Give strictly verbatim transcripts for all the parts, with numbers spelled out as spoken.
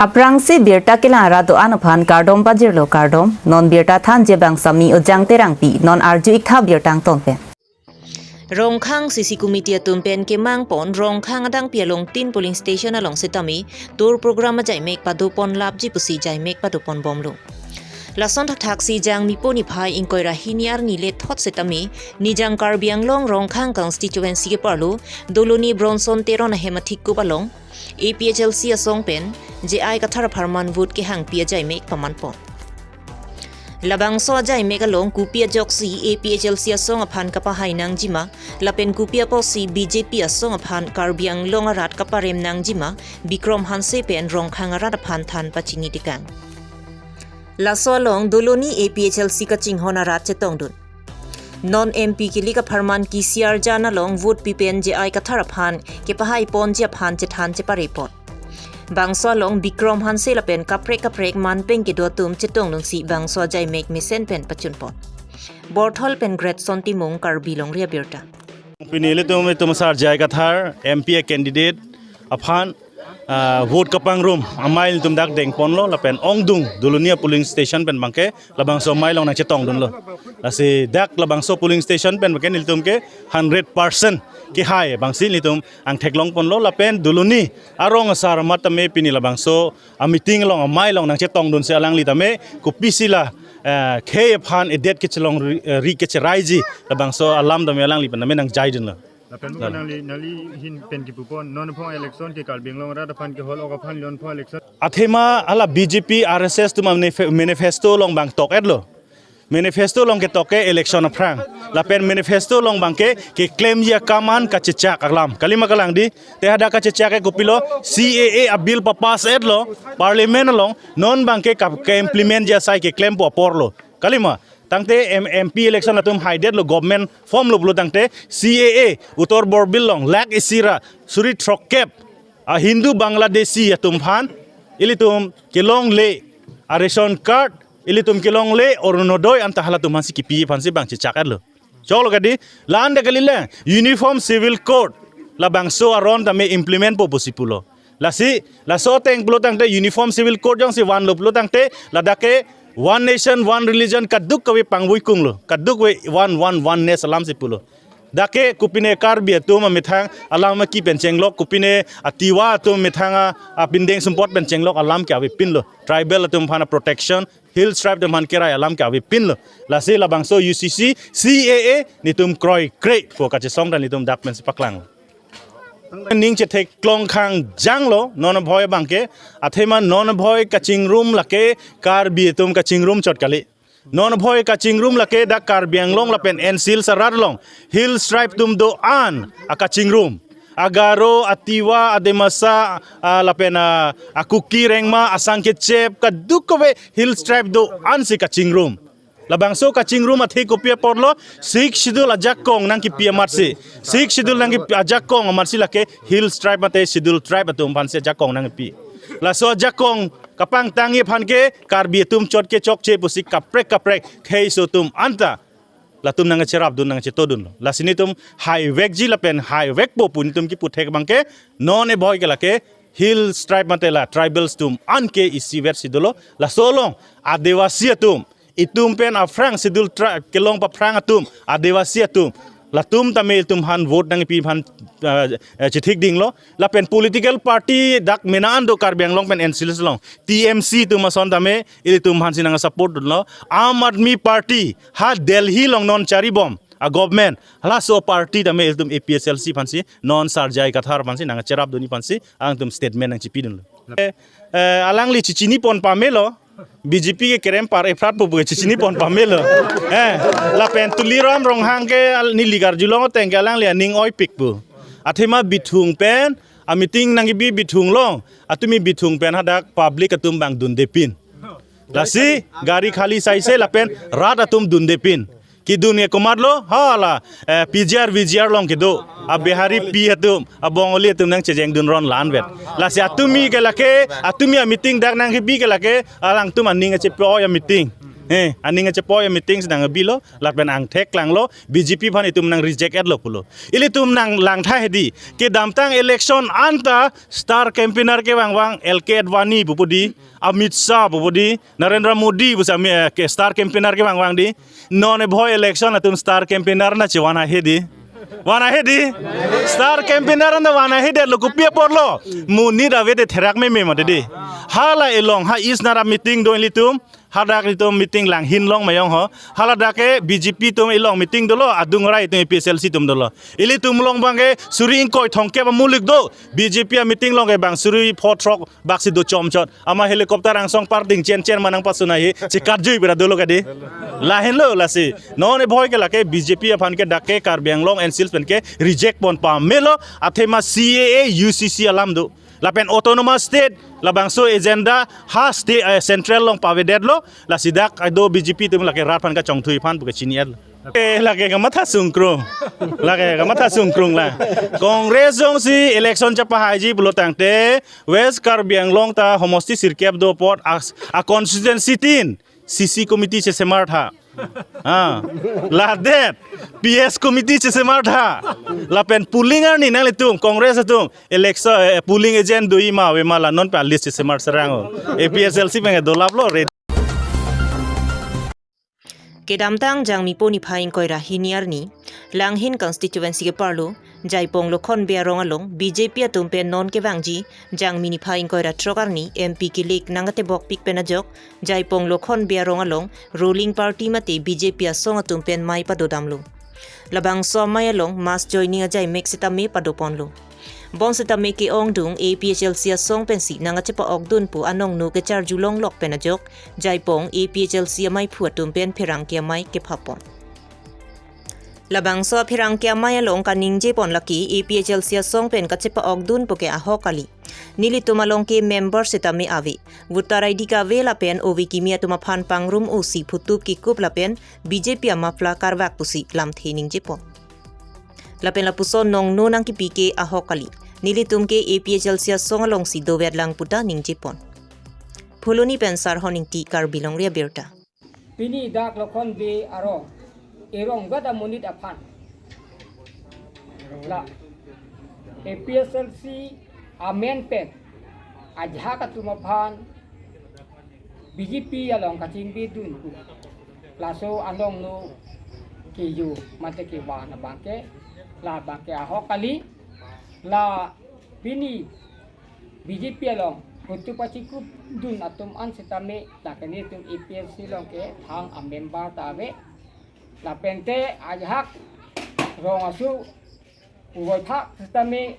Aphrangsi birta kelang arat do-an aphan kardom pajirlo, kardom. Non birta thanji abang Sami Ojang Terangpi, non arju-ik tha birta angton pen. Rongkhang C C Committee atum pen kemang pon Rongkhang adangpi along tin polling station along setame tour program ajaimek padopon lapji pusi jaimek padopon bomlo. Lason thakthak si Jangmi po niphai ingkoi ra hini arni lethot setame Nijang Karbi Anglong Rongkhang constituency keparlo Doloni Bronson Teron ahem athikup along A P H L C asong pen J I Kathar apharman vote kehangpi ajaimek paman pon. Labangso ajaimek along kopi ajoksi A P H L C asong aphan kapahai nangjima, lapen kopi apotsi B J P asong aphan Karbi Anglong arat kaparem nangjima, Bikrom Hanse pen Rongkhang arat aphan than pachini tekang. Laso along Doloni A P H L C kachinghon arat chetongdun. Non M P kilik apharman kisi arjan along vote pipen J I Kathar aphan kepahai ponji aphan chethan chepare pon. Bangso along Bikrom Hanse lapen kaprek kaprek manpeng kedo atum chetongdunsi bangso ajaimek mesen pen pachun pon. Borthol pen Greatson Timung, Karbi Longri Abirta. Pini ilitum itum sar J I Kathar M P a candidate aphan, ah, vote kapangrum amei ilitum dak dengponlo lapen ongdung Doloni polling station pen abangke labangso amei along nangchetongdunlo. Lasi dak labangso polling station pen abangke nelitum ke hundred percent kehai abangsi nelitum angthek longponlo lapen Doloni arong asar amat tame pini labangso a meeting along amei along nangchetongdunsi alangli tame kopisi la, eh, khei aphan edet kechelong ri, eh, ri kecheraiji labangso alam tame alangli pen tame nangjaidunlo. Lapen Lalo. Nangli, nangli ahin pen kipupon, non phong election ke Karbi Anglong arat aphan kehol-ok aphan non phong election. Athema hala B J P R S S atum manif-, manifesto along abang tok-etlo. Manifesto along ketok ke election aphrang. Lapen manifesto along abangke keklemji akam an kachechak alam. Kalima kalang di, te hadak kachechak ke kopilo, C A A a bill papass-etlo, parliament along, non abangke ka, ka-implement ji asai keklempo aporlo. Kalima, tangte M-, M P election atum haidetlo, government formlo pulo tangte C A A, utor borbil along, lakh isi ra suri throkkep a Hindu Bangladeshi atum aphan, ilitum kelongle a ration card, ilitum kelongle Orunodoi anta halatum aphansi kipi aphansi abang chechak-etlo. Choklo kadi, la-an ta kalilang, Uniform Civil Code, labangso aron tame implement po pusi pulo. Lasi, laso ateng pulo tangte Uniform Civil Code jongsi vanlo pulo tangte, ladak ke One Nation, One Religion kadokave pangvoi kunglo, kadokave one, one, oneness alamsi pulo. Dak ke kopine Karbi atum amethang alam aki pen chenglok, kopine a Tiwa atum amethang a, apindeng sumpot pen chenglok alam ke avepinlo. Tribal atum aphan protection, Hill Tribe atum aphan kerai alam ke avepinlo. Lasi labangso U C C, C A A, nelitum kroikre ko kachesong ta nelitum dak pensi paklang. Ning chetheklong khangjanglo, non abhoi abangke, athema non abhoi kachingrum lake, Karbi atum kachingrum chot kali. Non abhoi kachingrum lake dak Karbi Anglong lapen N C Hills arat along Hill Tribe atum do-an akachingrum. A Garo, a Tiwa, a Dimasa, a lapen a, a Kuki, Rengma, Asang Kechep, kadokave Hill Tribe do-ansi kachingrum. Labangso kachingrum athe kopi aporlo, Sixth Schedule ajakong nangkipi amatsi. Sixth Schedule nangkipi ajakong amatsi lake Hill Tribe mate Schedule Tribe atum aphansi ajakong nangkipi. Laso ajakong kapangtangji aphan ke Karbi atum chot ke chokche pusi kaprek kaprek kheiso atum anta latum nangcherapdun nangchetodunlo. Lasi nelitum haivekji lapen haivekpo pu nelitum kipu thek abangke non abhoi ke lake Hill Tribe mate la tribals atum anke isivetsi dolo. Laso along Adivasi atum, itum pen aphrang Schedule Tribe kelong paphrang atum, Adivasi atum, latum tame itum aphan vote nangpi aphan, eh, eh, chethik dinglo. Lapen political party dak mena an do Karbi Anglong pen N C Hills along, T M C atum ason tame ilitum aphansi nangsupport dunlo. Aam Aadmi Party ha Delhi along non charibom a government, halaso party tame ilitum A P H L C aphansi, non sar J I Kathar aphansi nangcherapdunji aphansi alangtum statement nangchipidunlo. Eh, eh, alangli chichinipon pamelo, B J P ke kerem par ephrat pupu ke chichinipon pamelo. Eh, lapen Tuliram Ronghang ke al-, neli karjulong ateng ke alangli aning oipik pu. Athema Bithung pen a meeting nangkibi Bithung along, atumi Bithung pen hadak public atum abang dundepin. Lasi gari khali saise lapen rat atum dundepin. Kedun ke komatlo, hala, eh, P G R, V G R along kedo. A Bihari pi atum, a Bengali atum nangchejengdun ron la-anvet. Lasi atumi ke lake, atumi a meeting dak nangkibi ke lake, alangtum aning achepo a meeting. Eh, aning kachepoi meeting si nang bilo, lapen angthek klanglo, B J P aphan itum nang reject etlo pulo. Ilitum nang langtha hedi, kedamtang election anta star campaigner kevangvang L K Advani pu pu di, Amit Shah pu pu di, Narendra Modi pusi ami, eh, ke star campaigner kevangvang di. Non ebhoi election atum star campaigner na chevan hedi. Van hedi. Star campaigner anta van hedi lo, kopi aporlo. Monit ave te therak meme mati di. Hala along ha East Nara meeting do ilitum. Hadak itum meeting Langhin along mayong ho. Haladak ke B J P atum along meeting dolo, adung rai atum A P H L C atum dolo. Ilitum along abangke suri ingkoi thomkep amulik do. B J P a meeting along ke bang suri pho throk bak si do chomchot. Ama helicopter angsong parting chen chen manang pasunai he. Chekat jui bera dolo kadi. Lahenlo lasi. Non ebhoi ke lake B J P aphan ke dak ke Karbi Anglong N C L pen ke reject pon pamelo. Athema C A A, U C C alam do. Lapen autonomous state, labangso agenda ha state, eh, central along pavedetlo, lasi dak ado B J P atum lake rat aphan kachongthui aphan puke chini-etlo. Eh, lake kamatha sungkrung. Lake kamatha sungkrung la. Congress jongsi election chepahaiji pulo tangte, West Karbi Anglong ta homosti sirkep do apot a, a constituency tin C C committee chesemartha. Ah, ladet P S committee chesemartha. Lapen polling arni nanglitum Congress atum election, eh, polling agent do-i ma ave ma la non pa list chesemar serang o. A P H L C pen dolaplo re. Kedamtang Jangmi po niphai ingkoi ra hini arni, Langhin constituency ke parlo, Jaipong Lokhon Bey arong along B J P atum pen non kevangji Jangmi niphai ingkoi ra throk arni M P kilik nangkatebok pik pen ajok, Jaipong Lokhon Bey arong along ruling party mate B J P asong atum pen mei padodamlo. Labangso amei along mass joining ajai mek sitame padoponlo. Bonsitame ke-ongdung A P H L C asong pensi nangkachepa-okdun pu anongno kecharjulonglok pen ajok, Jaipong A P H L C ameiphu atum pen pherangke amei kephapon. Labangso apherangke amei along kaningjepon lake A P H L C asong pen kachepa-okdun puke ahok kali. Nelitum along ke member sitame ave. Voter I D kave lapen ove kimi atum aphan pangrum osi phutup kikup lapen B J P a muffler karvak pusi lamthe ningjepon. Lapen lapuson nongno nangkipi ke ahok kali. Nelitum ke A P H L C asong alongsi dovet lang puta ningjepon. Phuloni pen Sarhon Ingti, Karbi Longri Abirta. Pini dak Lokhon Bey arong, erong gada monit aphan la A P H L C amen pen ajahak atum aphan B J P along kachingbidun pu laso anongno kejo mate kevan abangke, labangke ahok kali. La pini B J P along phutup pachikupdun atum an sitame, lake nelitum A P H L C along ke thang amember ta ave. Lapente ajahak rong asu puvoiphak sitame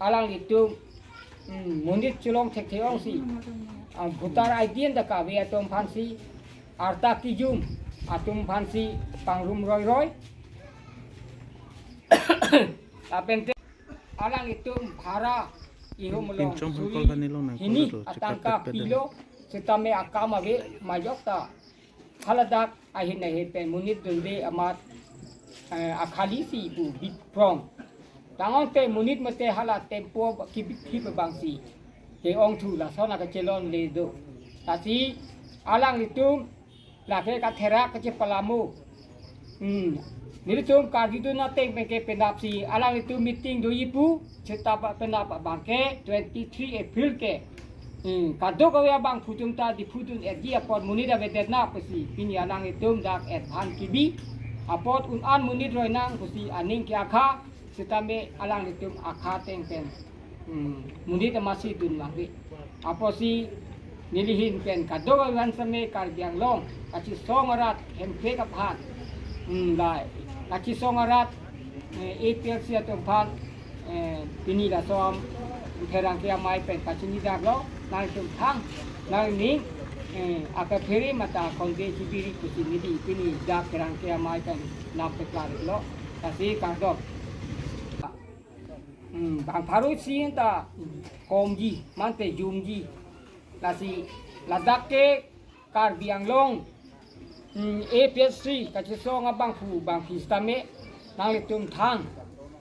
alanglitum, mm, monit cholong thekthe ongsi, ah, voter I D anta kave atum aphansi, arta kijum atum aphansi pangrum roiroi. Lapente alanglitum bhara ihum along pinchom suri hangkol kani long nang hini kolo do, atangka chekap pet pet pilo, sitame akam ave majok ta. Haladak ahin ahin pen monit dunde amat, eh, akhali si pu biphrong. Tangte monit mate hala tempo ba-, kibit kibit abangsi ke-ongthu lason akachelongle do. Lasi alanglitum lake katherak kachepalamo. Hmm. Nelitum karjudun ateng pen ke penapsi alanglitum meeting do-i pu, seta penap abangke twenty-three April ke. Hmm. Kadokave abangphu atum ta diphudun-etji apot monit avedet nang pusi pini alanglitum dak advance kibi. Apot un-an monit roi nang pusi aning ke-akha, sitame alanglitum akha ateng pen, hmm, monit amatsi dunvangve. Apotsi neli ahin pen kadokave an sitame Karbi Anglong kachesong arat hemprek aphan, hmm, lai kachesong arat, eh, A P H L C atum aphan, eh, pini laso pherangke amei pen kachinidaklo, nangtum thang, nangning, eh, akaphere mate akhonde chibiri pusi neli pini dak pherangke amei pen nangpeklarlo. Lasi kardom. Hmm, bang pharo isi ta komji, mante jumji. Lasi ladak ke Karbi Anglong, hmm, A P H L C kachesong abangphu bangphi sitame, nanglitum thang,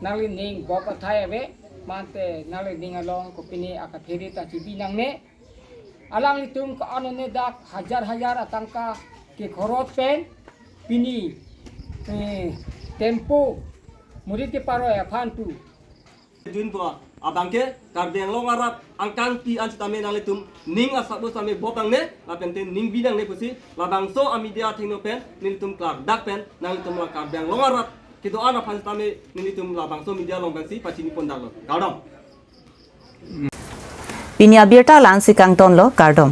nanglining bop athai ave, mante nanglining along kopine akaphere ta chibi nangne. Alanglitum ke-an one dak hajar hajar atangka kekhorot pen pini eh, tempo murit keparoi aphan tu. Jun tua abangke Karbi Anglong arat angkangpi an sitame nanglitum ning asap sitame bot nangne lapen te ning bi nangne pusi labangso a media athengno pen nelitum klardak pen nanglitum la Karbi Anglong arat kedo-an aphan sitame nelitum labangso media along pensi pachini pondaklo. Kardom. Pini abirta la-ansi kangtonlo, kardom.